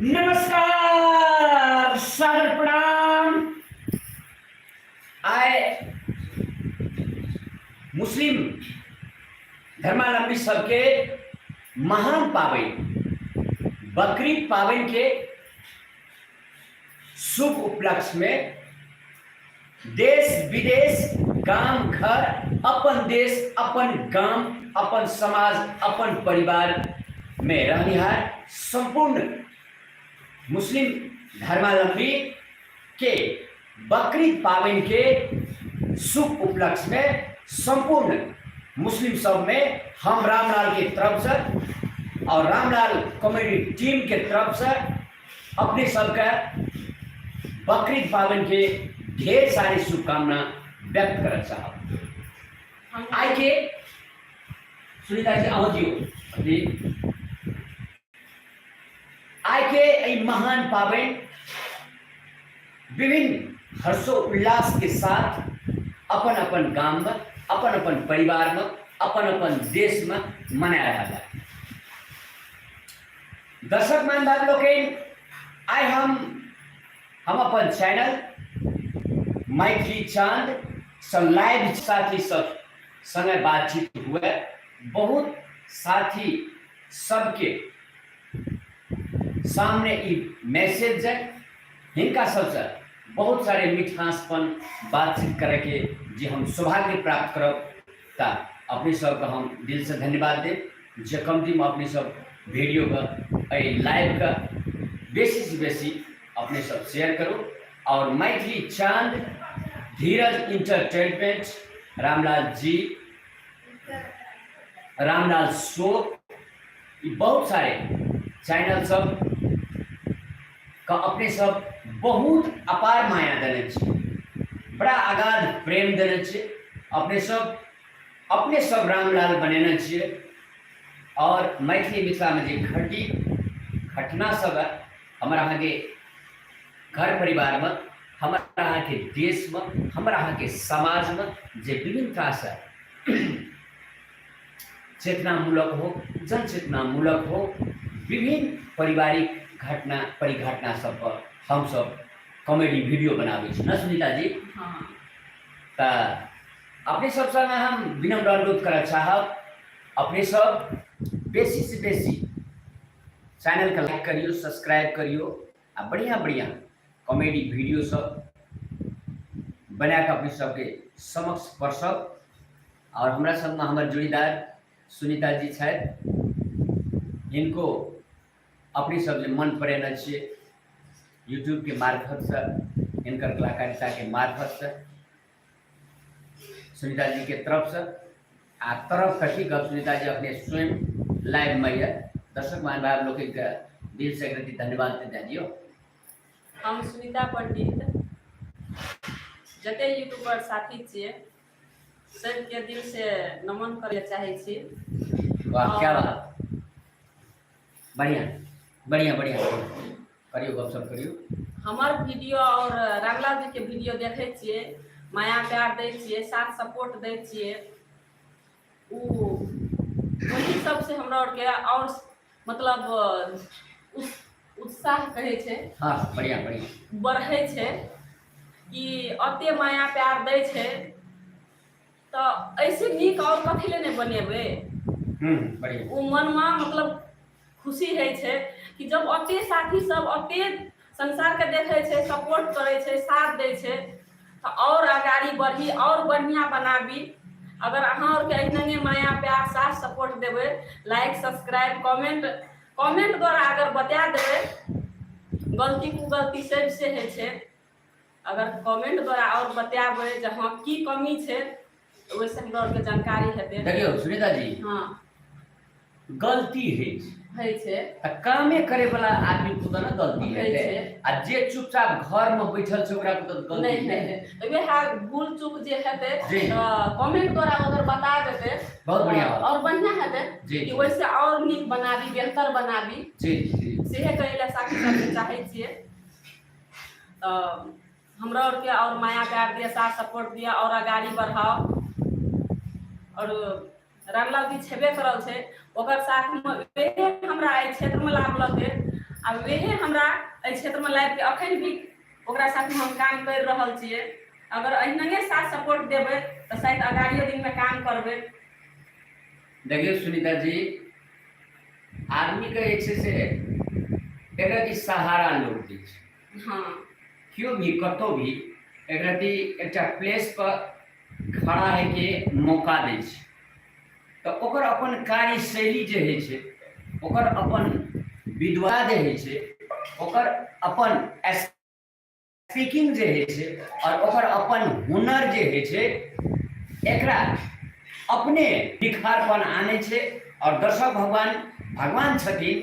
नमस्कार, सादर प्रणाम। आइ मुस्लिम धर्मावलंबी सबके महान पाबनि बकरीद पाबनि के शुभ उपलक्ष्य में देश विदेश, गाम घर, अपन देश, अपन गाम, अपन समाज, अपन परिवार में रहनिहार संपूर्ण मुस्लिम धर्मावलंबी के बकरीद पाबनि के शुभ उपलक्ष्य में संपूर्ण मुस्लिम सब में हम रामलाल के तरफ से और रामलाल कॉमेडी टीम के तरफ से अपने सबके बकरीद पाबनि के ढेर सारी शुभकामना व्यक्त करऽ चाहब। आइ के सुनीता जी अहूँ दियौ अभी। आइ के एहि महान पाबनि विभिन्न हर्षोल्लास के साथ अपन अपन गाम में, अपन अपन परिवार में, अपन अपन देश में मना रहल है। दर्शक महानुभाव लोकनि, आइ हम अपन चैनल मैथिली चांद सँ लाइव साथी सब संगे बातचीत हुए। बहुत साथी सबके सामने ई मैसेज जाए, हिनका सबसे बहुत सारे मिठासपन बातचीत करे के जे हम सौभाग्य प्राप्त करब, त अपने सबके हम दिल से धन्यवाद देब जे कम दिन अपने सब वीडियो के एहि लाइव के बेसी से बेसी अपने सब शेयर करू और मैथिली चांद, धीरज इंटरटेनमेंट, रामलाल जी, रामलाल शो, ई बहुत सारे चैनल सब का अपने सब बहुत अपार माया देने छी, बड़ा अगाध प्रेम देने छी। अपने सब रामलाल बनेने छियै और मैथिली मिथिला में जे घटी घटना सब है हमर अहाँके घर परिवार में, हमर अहाँके देश में, हमर अहाँके समाज में जे विभिन्न तरह से चेतनामूलक हो, जनचेतनामूलक हो, विभिन्न पारिवारिक घटना परिघटना सब पर हम सब कॉमेडी वीडियो बनाबै छी न सुनीता जी? हाँ। तऽ अपने सब संगे हम विनम्र अनुरोध करऽ चाहब, अपने सब बेसी से बेसी चैनल के लाइक करियो, सब्सक्राइब करियो आ बढ़िया बढ़िया कॉमेडी वीडियो सब बना कऽ अपने सबके समक्ष परसब। और हमरा संगमे हमर जोड़ीदार सुनीता जी छथि, हिनको अपने सब जे मन पड़ेने छियै यूट्यूब के मार्फत से, हिनकर कलाकारिता के मार्फत से, सुनीता जी के तरफ से आ तरफ कथी गप, सुनीता जी अपने स्वयं लाइव में ये दर्शक महानुभाव लोग के दिल से एक रत्ती धन्यवाद दे दियो। हम सुनीता पंडित, जते यूट्यूबर साथी छियै सबके दिल से नमन करे चाहे छी। वाह, क्या बात, बढ़िया बढ़िया बढ़िया, करियो गपशप करियो। हमर वीडियो और रामलाल जी के वीडियो देखे छियै, माया प्यार दै छियै, साथ सपोर्ट दै छियै, उ वही सबसे हमरा और के और मतलब उत्साह कहै छै। हाँ, बढ़िया बढ़िया। बढ़ै छै कि अते माया प्यार दै छै तऽ ऐसे नीक और कथी ले नहि बनेबै। बढ़िया। ओ मनमे मतलब खुशी होइ छै कि जब अते साथी सब अते संसारके देखै छै, सपोर्ट करै छै, साथ दै छै, तऽ आओर अगाड़ी बढ़ी, आओर बढ़िआँ बनाबी। अगर अहाँ आओरके एहिनाए माया प्यार साथ सपोर्ट देबै, लाइक सब्सक्राइब कमेंट, कमेंट द्वारा अगर बता देबै गलती कुगलती सबसे होइ छै, अगर कमेंट द्वारा आओर बताबै जे हँ की कमी छै, तऽ ओहिसँ हमरा आरके जानकारी हेतै। देखियौ सुनीता जी, हँ। गलती होइ छै। होइ छै। तऽ कामे करे वाला आदमी को तऽ ने गलती होइ हेतै छै। आ जे चुपचाप घर में बैठल छै ओकरा को तऽ गलती नहि नहि हेतै। तऽ वएह भूल चूक जे हेतै जी। तऽ कमेंट द्वारा अगर बता देतै बहुत बढ़िया बात। आओर बढ़िया हेतै जी, कि जी। ओहिसँ आओर नीक बनाबी, बेहतर बनाबी। जी, जी। सेहे कहै लए साथी सबके चाहै छियै। तऽ हमरा आरके आओर माया प्यार दिअ, साथ सपोर्ट दिअ आओर अगाड़ी बढ़ाओ। आओर रामलाल जी छेबे करल छै, ओकर साथमे वएह हमरा एहि क्षेत्रमे लाबलकै। आ वएह हमरा एहि क्षेत्रमे लाबिके अखन भी ओकरा साथमे हम काम करि रहल छियै। अगर एहिनाए साथ सपोर्ट देबै तऽ शायद अगाड़ियो दिनमे काम करबै। देखियौ सुनीता जी, आदमीके जे छै से एकरा कि सहारा लोक दै छै। केओ भी कतहु भी एकरा एकटा प्लेस पर खड़ा होइके मौका दै छै तऽ ओकर अपन कार्यशैली जे होइ छै, ओकर अपन विद्वता जे होइ छै, ओकर अपन स्पीकिंग जे होइ छै आओर ओकर अपन हुनर जे होइ छै, एकरा अपने निखारपन आनै छै। आओर दर्शक भगवान भगवान छथिन।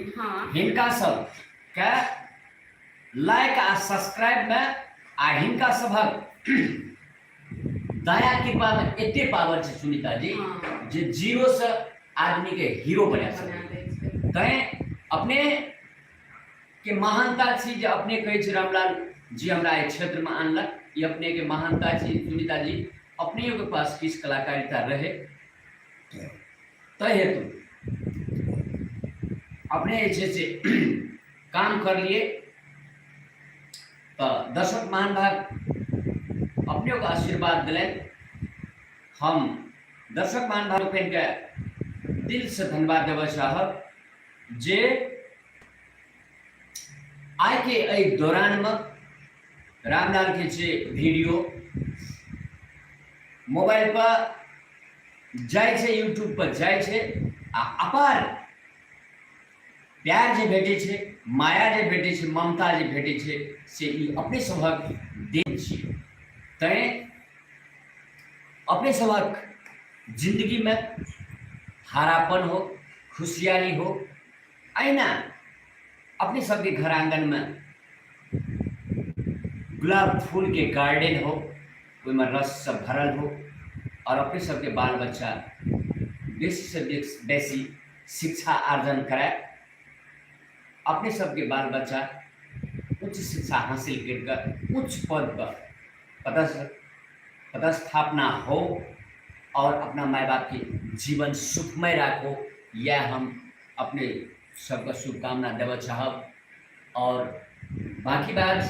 हिनका सबके लाइक आ सब्सक्राइबमे आ हिनका सभक दया कृपामे एते पावर छै सुनीता जी, जे जीरो से आदमी के हीरो बना सकै। तैं अपने के महानता छी जे अपने कहै छी रामलाल जी हमरा एहि क्षेत्रमे आनलक, ई अपने के महानता छी सुनीता जी। अपनेओ के पास किछु कलाकारिता रहे तै हेतु अपने जे छै से काम करलिए। तऽ दर्शक महानुभाव अपनेओके आशीर्वाद देलनि। हम दर्शक महानुभाव लोकनिके दिलसँ धन्यवाद देबऽ चाहब जे आइके एहि दौरानमे रामलालके जे वीडियो मोबाइल पर जाइ छै, यूट्यूब पर जाइ छै आ अपार प्यार जे भेटै छै, माया जे भेटै छै, ममता जे भेटै छै, से ई अपने सभक देन छियै। तैँ अपने सभक जिन्दगीमे हरापन हो, खुशियाली हो, अहिना अपने सबके घर आंगनमे गुलाब फूलके गार्डन हो, ओहिमे रससँ भरल हो आओर अपने सबके बाल बच्चा बेसीसँ बेसी शिक्षा आर्जन करय, अपने सबके बाल बच्चा उच्च शिक्षा हासिल करिके उच्च पद पर पदस्थापना हो और अपना माय बाप के जीवन सुखमय राखो, यह हम अपने सबके शुभकामना देबऽ चाहब। और बाकी बात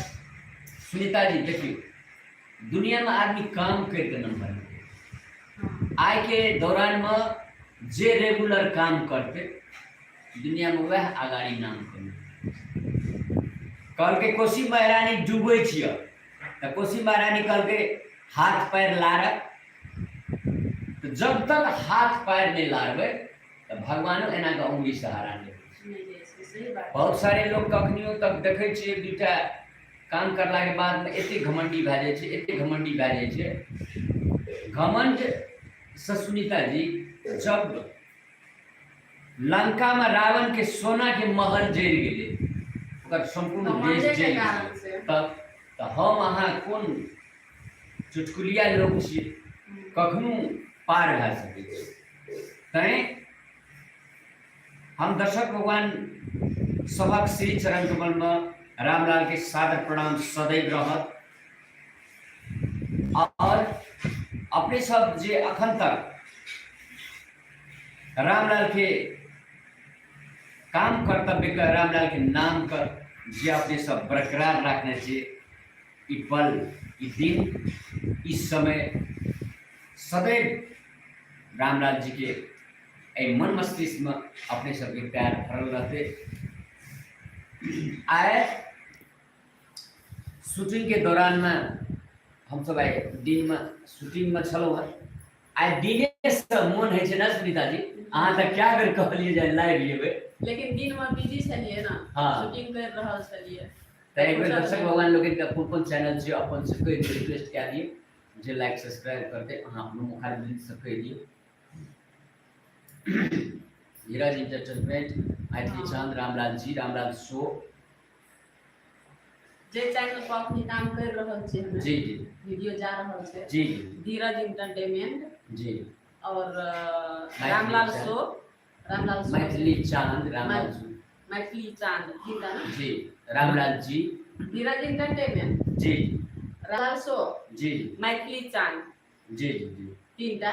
सुनीता जी, देखियौ दुनियामे आदमी काम करिके नंबर मिलतै। आइ के दौरानमे जे रेगुलर काम करतै दुनियामे वएह अगाड़ी नाम कमेतै। कहलकै कोसी महारानी डूबै छियै तऽ कोसी महारानी कहलकै हाथ पैर लारब, तऽ जब तक हाथ पैर नहि लारबै तऽ भगवानो एना कऽ उंगली सहारा नहि दै छै। बहुत सारे लोग कखनियो तक देखै छियै दूटा काम करलाके बादमे एते घमंडी भए जाइ छै, एते घमंडी भए जाइ छै। घमंड से सुनीता जी, जब लंकामे रावणके सोनाके महल जरि गेलै, ओकर सम्पूर्ण देश जरि गेलै, तब तऽ हम अहाँ कोन चुटकुलिया लोक छियै, कखनो पार भए सकै छी। तैँ हम दर्शक भगवान सभक श्री चरण कमलमे रामलालके सादर प्रणाम सदैव रहत। और अपने सब जे अखन तक रामलाल के काम कर्तव्य के, रामलाल के नाम के जे अपने सब बरकरार रखने छियै, ई पल, ई दिन, ई समय सदैव रामलाल जी के एहि मन मस्तिष्क में अपने सबके प्यार भरल रहते। आए शूटिंग के दौरान में हम सब आइ दिन में शूटिंग में छलहुँ हँ। आइ दिने से मोन होइ छै ने सुनीता जी, अहाँ तऽ क्या बेर कहलियै जे लाइव एबै, लेकिन दिन में बिजी छलियै ने, शूटिंग कर रहल छलियै। तऽ एक बेर दर्शक भगवान लोकनि के कोन कोन चैनल छै अपन से कहि दियौ, रिक्वेस्ट कए दियौ जे लाइक सब्सक्राइब करतै। अहाँ अपनो मुखारबिंद से कहि दियौ। धीरज इंटरटेनमेंट, मैथिली चांद, रामलाल जी, रामलाल शो, जे चैनल पर अपने काम कर रहल छी हमे, जी जी वीडियो जा रहल छै, जी जी धीरज इंटरटेनमेंट, जी और मैथिली रामलाल चांद। शो, रामलाल शो, मैथिली चांद, रामलाल शो, मैथिली चांद, ठीक है ना? जी, रामलाल जी, धीरज इंटरटेनमेंट, जी रामलाल शो, जी जी मैथिली चांद, जी जी जी तीनटा,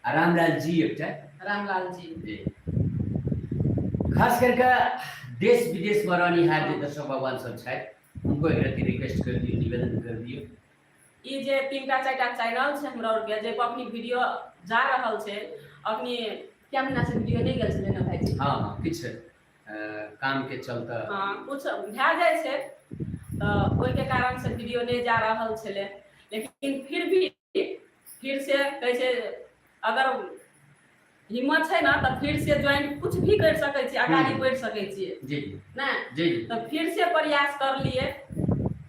आ रामलाल जी एकटा, रामलाल जी जी। खास करके देश विदेशमे रहनिहार जे दर्शक भगवान सब छथि, हुनको एक रति रिक्वेस्ट कर दियौ, निवेदन कर दियौ। ई जे 3टा 4टा चैनल छै हमरा आरके, जाहि पर अपनी वीडियो जा रहल छै, अखनी क्या महीना से वीडियो नहि गेल छलै ने भाईजी? हँ हँ, किछु काम के चलते। हँ, कुछ भए जाइ छै तऽ ओहिके कारण से वीडियो नहि जा रहल छलै, लेकिन फिर भी फिर से कहै छै अगर हिम्मत छै ने तऽ फिर से ज्वाइन कुछ भी करि सकै छियै, अगाड़ी बढ़ि सकै छियै। जी। ने जी जी। तऽ फिर से प्रयास करलियै,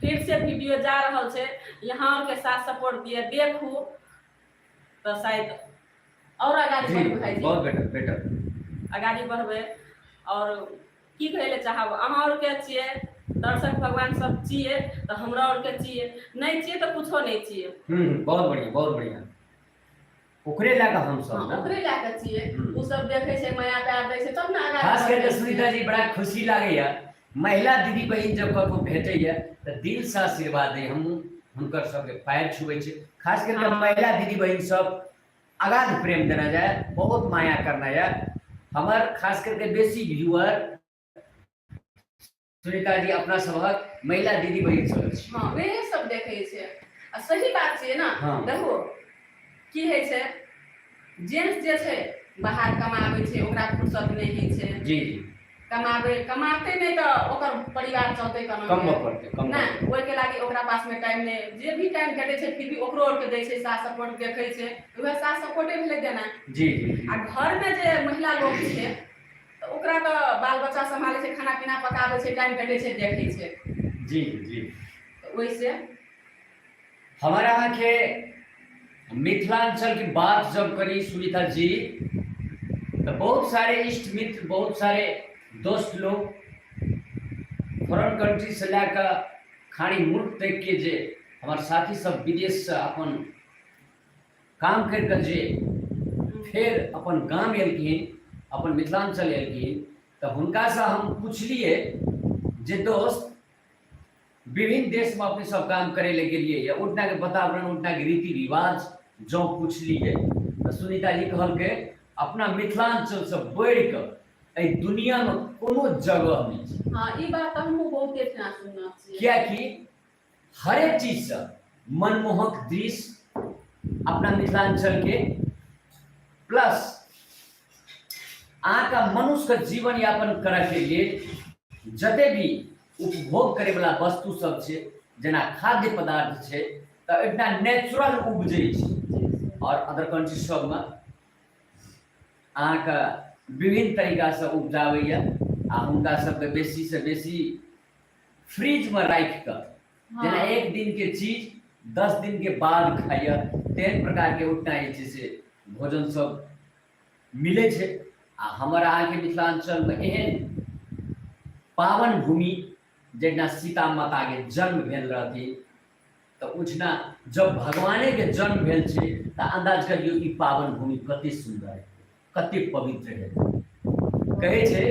फिर से वीडियो जा रहल छै। यहाँ के साथ सपोर्ट दिए, देखू तऽ शायद और अगाड़ी बढ़बै भाईजी। बहुत बेटर बेटर। अगाड़ी बढ़बै। और की कहै लए चाहब, अहाँ आरके छियै दर्शक भगवान सब छियै तऽ हमरा आरके छियै, नहि छियै तऽ कुछो नहि छियै। बहुत बढ़िया बहुत बढ़िया, ओकरे लए कऽ हमसब ने ओकरे लए कऽ छियै। ओ सब देखै छै, माया प्यार दै छै तब ने आगाँ खास करके बढ़ै छियै। सुनीता जी, बड़ा खुशी लागैया महिला दीदी बहिन जब कतहु भेटैया तऽ दिल से आशीर्वाद दै, हम हुनकर सबके पैर छुबै छी। खास करके महिला दीदी बहिन सब अगाध प्रेम देना जाय, बहुत माया करना जाय। हमर खास करके बेसी व्यूअर सुनीता जी अपना सबहक महिला दीदी बहिन सब अछि। हँ, वएह सब देखै छै आ सही बात छियै ने। देखो की होइ छै, जेंट्स जे छै बाहर कमाबै छै, ओकरा फुर्सत नहि होइ छै। जी जी। कमाबै कमाते नहि तऽ ओकर परिवार चलतै केना? कमबऽ पड़तै, कमबऽ। नहि, ओहिके लागि ओकरा पासमे टाइम नहि, जे भी टाइम भेटै छै फिर भी ओकरो आरके दै छै साथ सपोर्ट, देखै छै, वएह साथ सपोर्टे भेलै देनाइ। जी जी जी। आ घरमे जे महिला लोक छै तऽ ओकरा तऽ बाल बच्चा सम्हालै छै, खाना पीना पकाबै छै, टाइम भेटै छै देखै छै। जी जी। तऽ ओहिसे हमारा अहाँके मिथिलांचल की बात जब करी सुनीता जी, तो बहुत सारे इष्ट मित्र, बहुत सारे दोस्त लोग फॉरेन कंट्री से लए खाड़ी मुल्क तक के जे हमार साथी सब विदेश से अपन काम करिके जे फेर अपन गाम एलखिन, अपन मिथिलांचल एलखिन, तऽ हुनकासँ हम पुछलियै जे दोस्त, विभिन्न देशमे अपने सब काम करै लए गेलियै यऽ, ओहिठामके वातावरण, ओहिठामके रीति रिवाज जँ पुछलियै तऽ सुनीता जी कहलकै अपना मिथिलाञ्चलसँ बढ़िकऽ एहि दुनियामे कोनो जगह नहि छै। हँ, ई बात तऽ हमहूँ बहुते ठिना सुनने छियै। किएकि हरेक चीजसँ मनमोहक दृश्य अपना मिथिलाञ्चलके, प्लस अहाँके मनुष्यके जीवन यापन करऽके लेल जते भी उपभोग करैवला वस्तु सब छै, जेना खाद्य पदार्थ छै, तऽ एकटा नेचुरल उपजै छै। आओर अदर कंट्री सबमे अहाँके विभिन्न तरीकासँ उपजाबैए आ हुनका सबके बेसीसँ बेसी फ्रिजमे राखि कऽ, जेना एक दिनके चीज 10 दिनके बाद खाइए, तेहन प्रकारके ओहिठाम जे छै से भोजन सब मिलै छै। आ हमर अहाँके मिथिलाञ्चलमे एहन पावन भूमि जहिना सीता माताके जन्म भेल रहथिन, तऽ ओहिठिना जब भगवानेके जन्म भेल छै तऽ अन्दाज करियौ ई पावन भूमि कते सुन्दर है, कते पवित्र है। कहै छै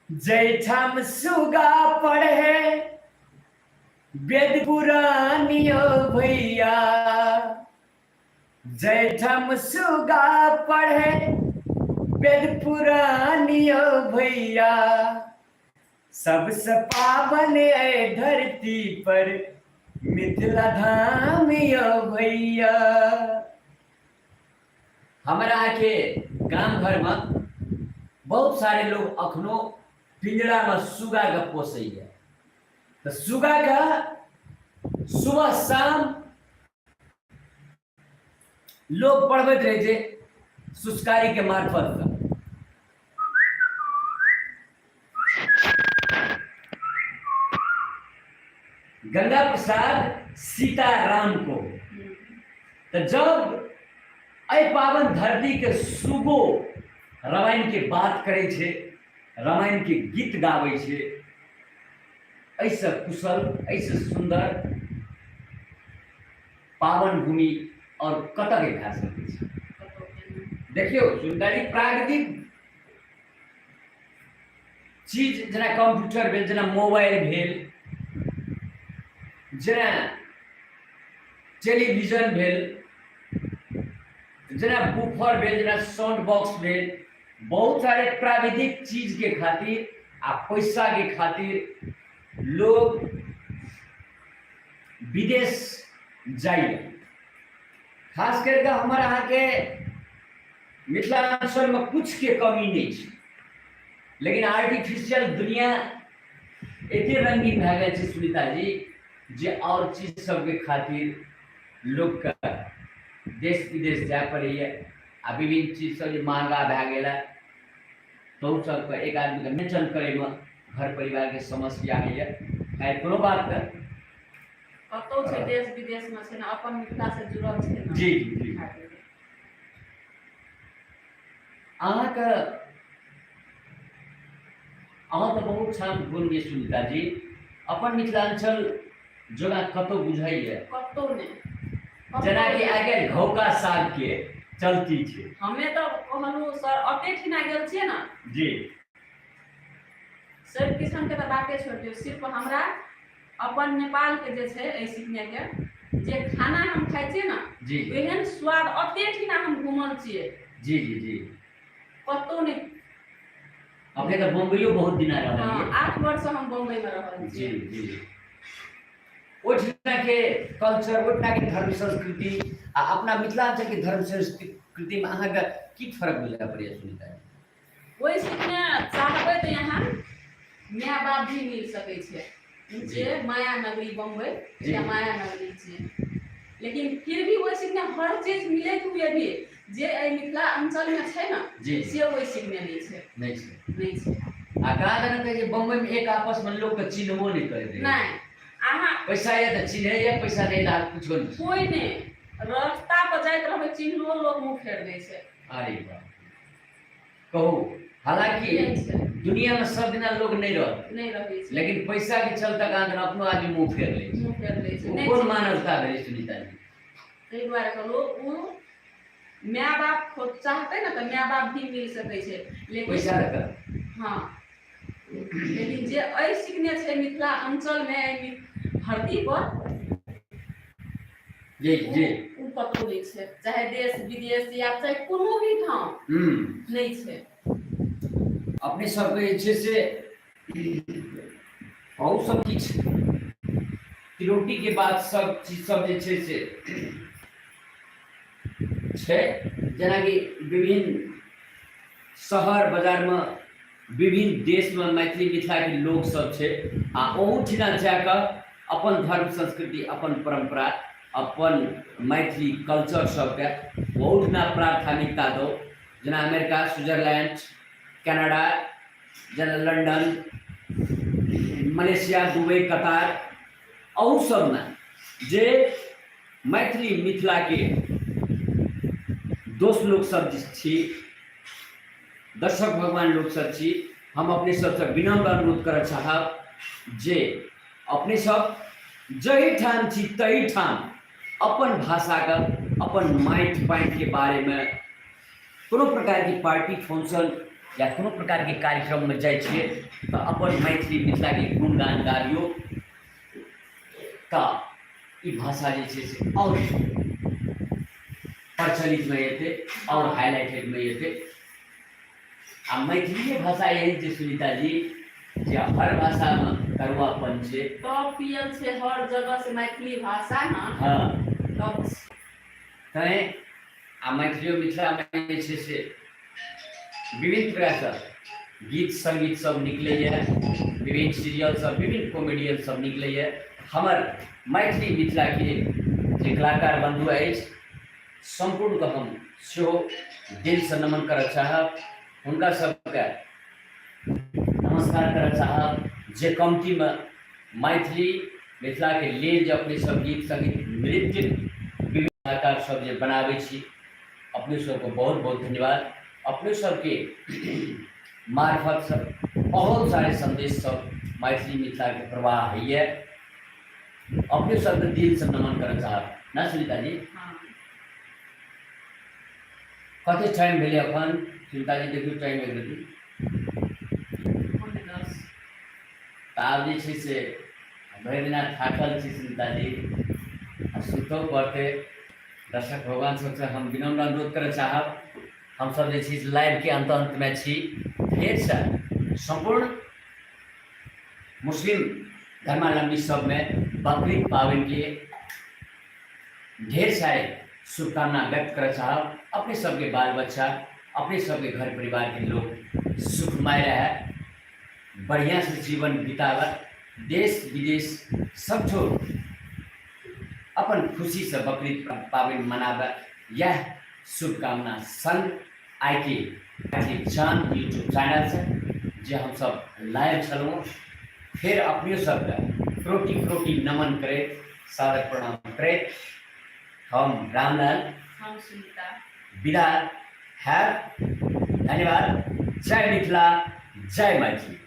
जैठाम सुगा पढ़े वेद पुराणियो भैया, जैठाम सुगा पढ़े वेद पुराणियो भैया, सबसे पावन है धरती पर मिथिला धाम यो भैया। हमरा के गाम घर में बहुत सारे लोग अखनो पिंजरा में सुगा के पोसैया, तऽ सुगा के सुबह शाम लोग पढ़बैत रहै छै सुस्कारी के मार्फत से। गंगा प्रसाद सीताराम को तऽ जब एहि पावन धरती के सुगो रामायण के बात करै छै, रामायण के गीत गाबै छै, एहिसँ कुशल, एहिसँ सुन्दर पावन भूमि आओर कतऽ के भए सकै छै? देखियौ सुन्दरी, प्राकृतिक चीज जेना कंप्यूटर भेल, जेना मोबाइल भेल, जेना टेलीविजन भेल, जेना बुफर भेल, जेना साउंड बॉक्स भेल, बहुत सारे प्राविधिक चीज के खातिर आ पैसा के खातिर लोग विदेश जाइए। खास करके हमर अहाँके मिथिलाञ्चलमे कुछके कमी नहि छै, लेकिन आर्टिफिशियल दुनिया एते रंगीन भए गेल छै सुनीता जी, जे आओर चीज सबके खातिर लोकके देश विदेश जाय पड़ैए आ विभिन्न चीज सब जे महंगा भए गेल है तहु सबके एक आदमीके मेंशन करैमे घर परिवारके समस्या होइए। खैर कोनो बात नहि। कतहु छै देश विदेशमे छै ने, अपन मिथिला से जुड़ल छै ने। जी जी जी। अहाँके अहाँ तऽ बहुत ठाम घुमलियै सुनीता जी, अपन मिथिलाञ्चल जोगा कतहु बुझाइए? कतहु नहि। जेनाकि आइ काल्हि घौका सागके चलती छै। हमे तऽ कहलहुँ सर, अते ठिना गेल छियै ने जी, सब किसान के तऽ बाते छोड़ि दियौ, सिर्फ हमरा अपन नेपाल के जे छै एहि सिखने के जे खाना हम खाइ छियै ने जी, एहन स्वाद अते ठिना हम घूमल छियै। जी जी जी। कतहु नहि। अपने तऽ बम्बइयो बहुत दिना रहल। हँ, 8 वर्ष हम बम्बई में रहल छी। जी जी। ओहिठिना के कल्चर, ओहिठिना के धर्म संस्कृति आ अपना मिथिलाञ्चल के धर्म संस्कृति में अहाँके की फर्क बुझा पड़ैया सुनीता जी? ओहि सुखमे चाहबै तऽ यहाँ माय बाप भी मिल सकै छै, जे माया नगरी बम्बई या माया नगरी छै, लेकिन फिर भी ओहि सिखने हर चीज मिलैत हुए भी जे एहि मिथिला अंचलमे छै ने से ओहि सिखने नहि छै। नहि छै, नहि छै। आ कहाँ दन कहै छै बम्बई में एक आपस में लोग के चिन्हबो नहि करैत रहै। नहि, अहाँ पैसा यऽ तऽ चिन्हैया, पैसा नहि तऽ कुछो नहि। कोइ नहि, रास्ता पर जाइत रहबै चिन्हलो लोग मुँह फेर दै छै। अरे बाप, कहू। हालांकि दुनिया में सब दिना लोग नहीं रहत, नहीं रहै छै, लेकिन पैसा के चलते कहाँ दन अपनो आदमी मुंह फेर लै छै। मुँह फेर लै छै। कोन मानवता भेलै सुनीता जी? ताहि दुआरे कहलहुँ, ओ my बाप चाहतै ने तऽ माय बाप भी मिल सकै छै, लेकिन पैसा रखऽ। हँ, लेकिन जे एहि सिखने छै मिथिला अंचलमे, एहि धरती पर जी जी, ओ कतहु नहि छै, चाहे देश विदेश या चाहे कोनो भी ठाम नहि छै। अपने सबके जे छै से बहुत सब किछु त्रुटि के बाद सब चीज सब जे छै से छै, जेनाकि विभिन्न शहर बाजारमे विभिन्न देशमे मैथिली मिथिलाके लोकसभ छै आ ओहूठिना जाकऽ अपन धर्म संस्कृति, अपन परम्परा, अपन मैथिली कल्चर सबके ओहूठिना प्राथमिकता दौ, जेना अमेरिका, स्विट्जरलैंड, कनाडा, जेना लंडन, मलेशिया, दुबई, कतार, अहू सबमे जे मैथिली मिथिलाके दोस्त लोकसभ जे छी, दर्शक भगवान लोकसभ छी, हम अपने सबसँ विनम्र अनुरोध करऽ चाहब जे अपने सब जाहि ठाम छी ताहि ठाम अपन भाषाके, अपन माटि पानिके बारेमे कोनो प्रकारके पार्टी फंक्शन या कोनो प्रकारके कार्यक्रममे जाइ छियै तऽ अपन मैथिली मिथिलाके गुणगान गाबियौ, तऽ ई भाषा जे छै से आओर प्रचलितमे एतै, आओर हाईलाइटेडमे एतै। आ मैथिलीए भाषा एहन छै सुनीता जी जे हर भाषामे कड़ुआपन छै। टॉप पियल छै हर जगह से मैथिली भाषा ने। हँ, टॉप। तैँ आ मैथिलियो मिथिलामे जे छै से विभिन्न प्रकारसँ गीत सङ्गीत सब निकलैए, विभिन्न सीरियल सब, विभिन्न कॉमेडियन सब निकलैए। हमर मैथिली मिथिलाके जे कलाकार बन्धु अछि सम्पूर्णके हम सेहो दिलसँ नमन करऽ चाहब, हुनका सबके नमस्कार करऽ चाहब जे कमतीमे मैथिली मिथिलाके लेल जे अपने सब गीत सङ्गीत नृत्य विभिन्न कलाकार सब जे बनाबै छी, अपने सबके बहुत बहुत धन्यवाद। अपने सबके मार्फतसँ बहुत सारे सन्देश सब मैथिली मिथिलाके प्रवाह होइए। अपने सबके दिलसँ नमन करऽ चाहब ना सुनीता जी? कते टाइम भेलै अखन सुनीता जी? देखियौ टाइम एक रति। 9:45। तऽ आब जे छै से भरि दिना थाकल छी सुनीता जी, आ सुतौ पड़तै। दर्शक भगवान सबसँ हम विनम्र अनुरोध करऽ चाहब, हमसभ जे छी लाइवके अन्त अन्तमे छी। फेरसँ सम्पूर्ण मुस्लिम धर्मावलम्बी सबमे बकरीद पाबनिके ढेर सारे शुभकामना व्यक्त करऽ चाहब। अपने सबके बाल बच्चा, अपने सबके घर परिवारके लोग सुखमय रहे, बढ़िया से जीवन बितावे, देश विदेश सब ठो अपन खुशी से बकरीद पाबनि मनावे, यह शुभकामना संग आइके मैथिली चान यूट्यूब चैनल से जे हमसब लाइव छलहुँ, फेर अपने सबके क्रोटी क्रोटी नमन करैत, सादर प्रणाम करैत हम रामलाल, हम सुनीता विदा है। धन्यवाद। जय मिथिला, जय मैथिली।